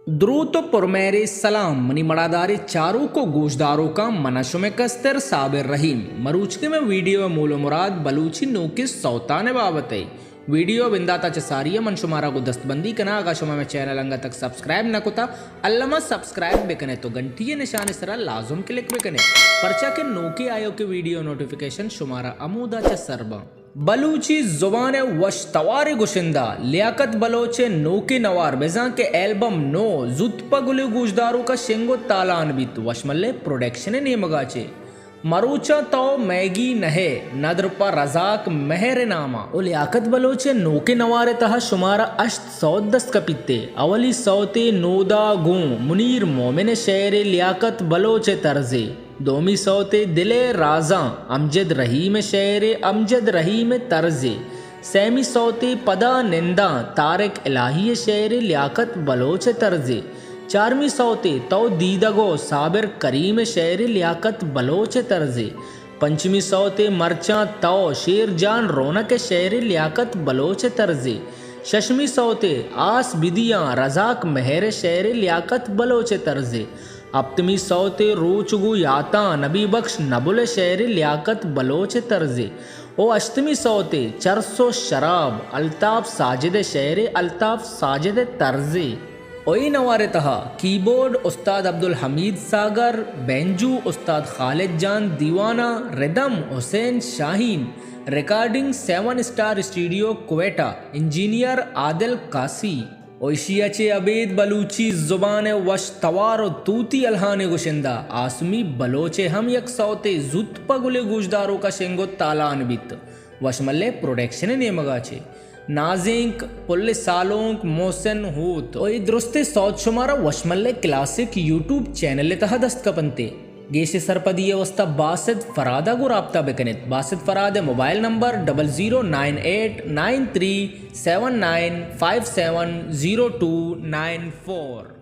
دروت و پرمہرے سلام منی مڑادارے چاروک و گوشداروکاں، من شمئے کستر صابر رحیم۔ مروچکے مئے ویڈیو مول و مراد بلوچی نوکیں سوتانے بابت ء۔ ویڈیو بنداتا چہ ساری ء من شمارا گوں دستبندی کناں، اگاں شما مئے چینل انگت تک سبسکرائب نہ کتا، الما سبسکرائب بکنے تو گھنٹی نشانے سرا لازم کلک بکنے، پرچا کہ نوکے آیوکے ویڈیو نوٹیفیکیشن شمارا ہمودا چہ سر باں۔ بلوچی زبان ء وش توارے گشندہ لیاقت بلوچ ء نوکیں نوار بزاں کہ البم نو زوت پہ گل ء گوشداروکا شنگ و تالان بیت، وشملے پروڈکشن ء نیمگا چے۔ مروچاں تو میگی نہ ئے، ندر پہ رزاق مہر ء ناما۔ او لیاقت بلوچ ء نوکیں نوار ء تہا شمارا ہشت سوت دست کپیت ء اولی سوتے نودا گوں منیر مومن ء شعر ء لیاقت بلوچ ء طرزے۔ دومی سوتے دل ء رازاں، امجد رحیم ء شعر ء امجد رحیم ء طرزے۔ سیمی سوتے پدا ننداں، طارق الہی ء شعر ء لیاقت بلوچ ء طرزے۔ چارمی سوتے تو دیدگو، صابر کریم ء شعر ء لیاقت بلوچ ء طرزے۔ پنچمی سوتے مرچاں تو، شیر جان رونق ء شعر ء لیاقت بلوچ ء طرزے۔ ششمی سوتے آس بدیاں، رزاق مہر ء شعر ء لیاقت بلوچ ء طرزے۔ ہپتمی سوتے روچ گوں یاتاں، نبی بخش نبل ء شعر ء لیاقت بلوچ ء طرزے۔ او ہشتمی سوتے چرس و شراب، الطاف ساجد ء شعر ء الطاف ساجد ء طرزے۔ او اے نوار ء تہا کیبورڈ استاد عبدالحمید ساگر، بینجو استاد خالد Jan Deewana, rhythm Hussain Shaheen, recording seven star studio Quetta, engineer Adil Qasi. و ایشی ء چہ ابید بلوچی زبان ء وش توار و توتی الہانے گشندہ آسمی بلوچ ء ہم یک سوتے زوت پہ گل ء گوشداروکا شنگ و تالان بیت، وشملے پروڈکشن ء نیمگا چے۔ نازینک پل سالونک محسن ہوت و اے درستیں سوت شمارا وشملے کلاسک یوٹیوب چینل ء تہا دست کپنتے۔ گیش سرپدی ء واسطہ باسط فراد ء گوں رابطہ بکنیت۔ باسط فراد ء mobile number double zero nine eight nine three seven nine five seven zero two nine four.